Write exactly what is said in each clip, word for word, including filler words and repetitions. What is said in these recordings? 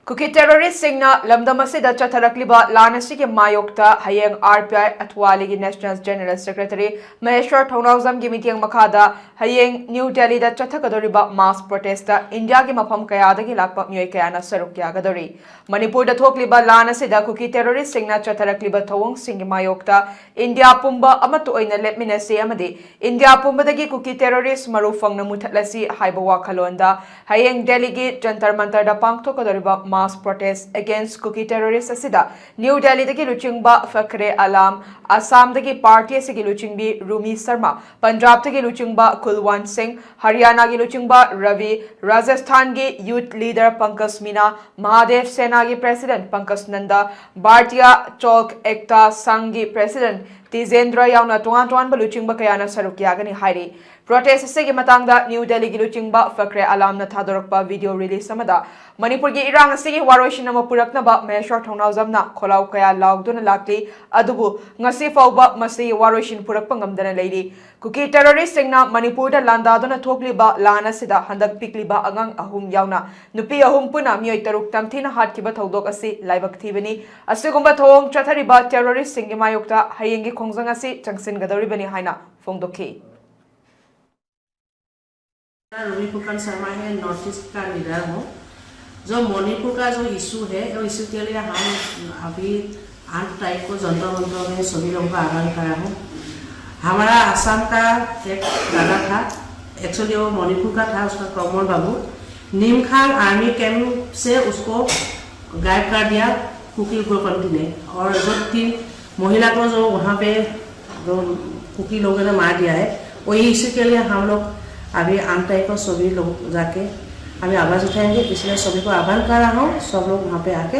ꯀꯨꯀꯤ ꯇꯦꯔꯣꯔꯤꯁꯁꯤꯡꯅ ꯂꯝꯗꯝ ꯑꯁꯤꯗ ꯆꯠꯊꯔꯛꯂꯤꯕ ꯂꯥꯟ ꯑꯁꯤꯒꯤ ꯃꯥꯌꯣꯛꯇ ꯍꯌꯦꯡ ꯑꯥꯔ ꯄꯤ ꯑꯥꯏ ꯑꯊ꯭ꯋꯥꯂꯤꯒꯤ ꯅꯦꯁꯅꯦꯜ ꯖꯦꯅꯔꯦꯜ ꯁꯦꯀ꯭ꯔꯦꯇꯔꯤ ꯃꯍꯦꯁ꯭ꯋꯔ ꯊꯧꯅꯥꯎꯖꯝꯒꯤ ꯃꯤꯠꯌꯦꯡ ꯃꯈꯥꯗ ꯍꯌꯦꯡ ꯅ꯭ꯌꯨ ꯗꯦꯜꯂꯤꯗ ꯆꯠꯊꯒꯗꯧꯔꯤꯕ ꯃꯥꯁ ꯄ꯭ꯔꯣꯇꯦꯁꯇ ꯏꯟꯗꯤꯌꯥꯒꯤ ꯃꯐꯝ ꯀꯌꯥꯗꯒꯤ ꯂꯥꯛꯄ ꯃꯤꯑꯣꯏ ꯀꯌꯥꯅ ꯁꯔꯨꯛ ꯌꯥꯒꯗꯧꯔꯤ꯫ ꯃꯅꯤꯄꯨꯔꯗ ꯊꯣꯛꯂꯤꯕ ꯂꯥꯟ ꯑꯁꯤꯗ ꯀꯨꯀꯤ ꯇꯦꯔꯣꯔꯤꯁꯁꯤꯡꯅ ꯆꯠꯊꯔꯛꯂꯤꯕ ꯊꯧꯑꯣꯡꯁꯤꯡꯒꯤ ꯃꯥꯌꯣꯛꯇ ꯏꯟꯗꯤꯌꯥ ꯄꯨꯝꯕ ꯑꯃꯠꯇ ꯑꯣꯏꯅ ꯂꯦꯞꯃꯤꯟꯅꯁꯤ ꯑꯃꯗꯤ ꯏꯟꯗꯤꯌꯥ ꯄꯨꯝꯕꯗꯒꯤ ꯀꯨꯀꯤ ꯇꯦꯔꯣꯔꯤꯁ ꯃꯔꯨ ꯐꯪꯅ ꯃꯨꯊꯠꯂꯁꯤ ꯍꯥꯏꯕ ꯋꯥꯈꯜꯂꯣꯟꯗ ꯍꯌꯦꯡ ꯗꯦꯜꯂꯤꯒꯤ ꯖꯟꯇꯔ ꯃꯟꯇꯔꯗ ꯄꯥꯡꯊꯣꯛꯀꯗꯧꯔꯤꯕ ꯃꯥꯁ ꯄ꯭ꯔꯣꯇꯦꯁ ꯑꯦꯒꯦꯟꯁ ꯀꯨꯀꯤ ꯇꯦꯔꯣꯔꯤꯁ ꯑꯁꯤꯗ ꯅ꯭ꯌꯨ ꯗꯦꯜꯂꯤꯗꯒꯤ ꯂꯨꯆꯤꯡꯕ ꯐꯈ꯭ꯔꯦ ꯑꯂꯥꯝ, ꯑꯁꯥꯝꯗꯒꯤ ꯄꯥꯔꯇꯤ ꯑꯁꯤꯒꯤ ꯂꯨꯆꯤꯡꯕꯤ ꯔꯨꯃꯤ ꯁꯔꯃ, ꯄꯟꯖꯥꯕꯇꯒꯤ ꯂꯨꯆꯤꯡꯕ ꯀꯨꯜꯋꯟ ꯁꯤꯡ, ꯍꯔꯤꯌꯥꯅꯥꯒꯤ ꯂꯨꯆꯤꯡꯕ ꯔꯕꯤ, ꯔꯥꯖꯁꯊꯥꯟꯒꯤ ꯌꯨꯊ ꯂꯤꯗꯔ ꯄꯪꯀꯖ ꯃꯤꯅꯥ, ꯃꯍꯥꯗꯦꯕ ꯁꯦꯅꯥꯒꯤ ꯄ꯭ꯔꯦꯁꯤꯗꯦꯟꯠ ꯄꯪꯀꯖ ꯅꯟꯗ, ꯚꯥꯔꯇꯤꯌꯥ ꯆꯣꯜꯛ ꯑꯦꯛꯇꯥ ꯁꯪꯒꯤ ꯄ꯭ꯔꯦꯁꯤꯗꯦꯟꯠ ꯇꯤꯖꯦꯟꯗ꯭ꯔ ꯌꯥꯎꯅ ꯇꯣꯉꯥꯟ ꯇꯣꯉꯥꯟꯕ ꯂꯨꯆꯤꯡꯕ ꯀꯌꯥꯅ ꯁꯔꯨꯛ ꯌꯥꯒꯅꯤ ꯍꯥꯏꯔꯤ꯫ ꯄ꯭ꯔꯣꯇꯦꯁ ꯑꯁꯤꯒꯤ ꯃꯇꯥꯡꯗ ꯅ꯭ꯌꯨ ꯗꯦꯜꯂꯤꯒꯤ ꯂꯨꯆꯤꯡꯕ ꯐꯈ꯭ꯔꯦ ꯑꯂꯥꯝꯅ ꯊꯥꯗꯣꯔꯛꯄ ꯚꯤꯗꯤꯑꯣ ꯔꯤꯂꯤꯖ ꯑꯃꯗ ꯃꯅꯤꯄꯨꯔꯒꯤ ꯏꯔꯥꯡ ꯑꯁꯤꯒꯤ ꯋꯥꯔꯣꯏꯁꯤꯟ ꯑꯃ ꯄꯨꯔꯛꯅꯕ ꯃꯍꯦꯁ꯭ꯋꯔ ꯊꯧꯅꯥꯎꯖꯝꯅ ꯈꯣꯜꯂꯥꯎ ꯀꯌꯥ ꯂꯥꯎꯗꯨꯅ ꯂꯥꯛꯂꯤ꯫ ꯑꯗꯨꯕꯨ ꯉꯁꯤ ꯐꯥꯎꯕ ꯃꯁꯤꯒꯤ ꯋꯥꯔꯣꯏꯁꯤꯟ ꯄꯨꯔꯛꯄ ꯉꯝꯗꯅ ꯂꯩꯔꯤ꯫ ꯀꯨꯀꯤ ꯇꯦꯔꯣꯔꯤꯁꯁꯤꯡꯅ ꯃꯅꯤꯄꯨꯔꯗ ꯂꯥꯟꯗꯥꯗꯨꯅ ꯊꯣꯛꯂꯤꯕ ꯂꯥꯟ ꯑꯁꯤꯗ ꯍꯟꯗꯛ ꯄꯤꯛꯂꯤꯕ ꯑꯉꯥꯡ ꯑꯍꯨꯝ ꯌꯥꯎꯅ ꯅꯨꯄꯤ ꯑꯍꯨꯝ ꯄꯨꯟꯅ ꯃꯤꯑꯣꯏ ꯇꯔꯨꯛ ꯇꯝꯊꯤꯅ ꯍꯥꯠꯈꯤꯕ ꯊꯧꯗꯣꯛ ꯑꯁꯤ ꯂꯥꯏꯕꯛ ꯊꯤꯕꯅꯤ꯫ ꯑꯁꯤꯒꯨꯝꯕ ꯊꯧꯑꯣꯡ ꯆꯠꯊꯔꯤꯕ ꯇꯦꯔꯣꯔꯤꯁꯁꯤꯡꯒꯤ ꯃꯥꯌꯣꯛꯇ ꯍꯌꯦꯡꯒꯤ ꯈꯣꯡꯖꯪ ꯑꯁꯤ ꯆꯪꯁꯤꯟꯒꯗꯧꯔꯤꯕꯅꯤ ꯍꯥꯏꯅ ꯐꯣꯡꯗꯣꯛꯈꯤ꯫ मैं रवि पुकन शर्मा है, नॉर्थ ईस्ट का लीडर हूँ। जो मणिपुर का जो इशू है, वो इशू के लिए हम अभी आठ तारीख को जंतर मंतर में सभी लोगों का आह्वान करा हूँ। हमारा आसाम का एक दादा था, एक्चुअली वो मणिपुर का था, उसका क्रमोल बाबू निमखांग आर्मी कैंप से उसको गायब कर दिया कुकी उग्रपंथी ने। और जो तीन महिला को जो वहाँ पे जो कुकी लोगों ने मार दिया है, वही इसी के लिए हम लोग अभी आमताई को सभी लोग जाके हमें आवाज़ उठाएंगे। इसलिए सभी को आह्वान कर रहा हूँ, सब लोग वहाँ पे आके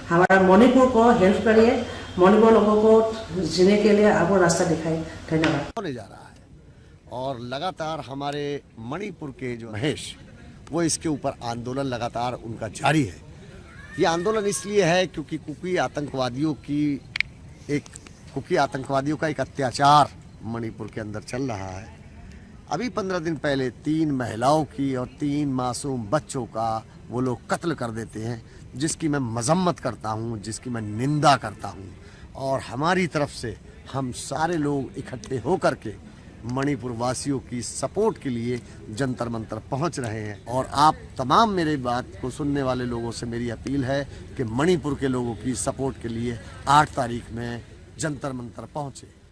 हमारा मणिपुर को हेल्प करिए, मणिपुर लोगों को जीने के लिए आपको रास्ता दिखाइए। धन्यवाद। होने जा रहा है और लगातार हमारे मणिपुर के जो महेश, वो इसके ऊपर आंदोलन लगातार उनका जारी है। ये आंदोलन इसलिए है क्योंकि कुकी आतंकवादियों की एक कुकी आतंकवादियों का एक अत्याचार मणिपुर के अंदर चल रहा है। अभी पंद्रह दिन पहले तीन महिलाओं की और तीन मासूम बच्चों का वो लोग कत्ल कर देते हैं। जिसकी मैं मजम्मत करता हूँ, जिसकी मैं निंदा करता हूँ, और हमारी तरफ से हम सारे लोग इकट्ठे होकर के मणिपुर वासियों की सपोर्ट के लिए जंतर मंतर पहुंच रहे हैं। और आप तमाम मेरे बात को सुनने वाले लोगों से मेरी अपील है कि मणिपुर के लोगों की सपोर्ट के लिए आठ तारीख में जंतर मंतर पहुंचे।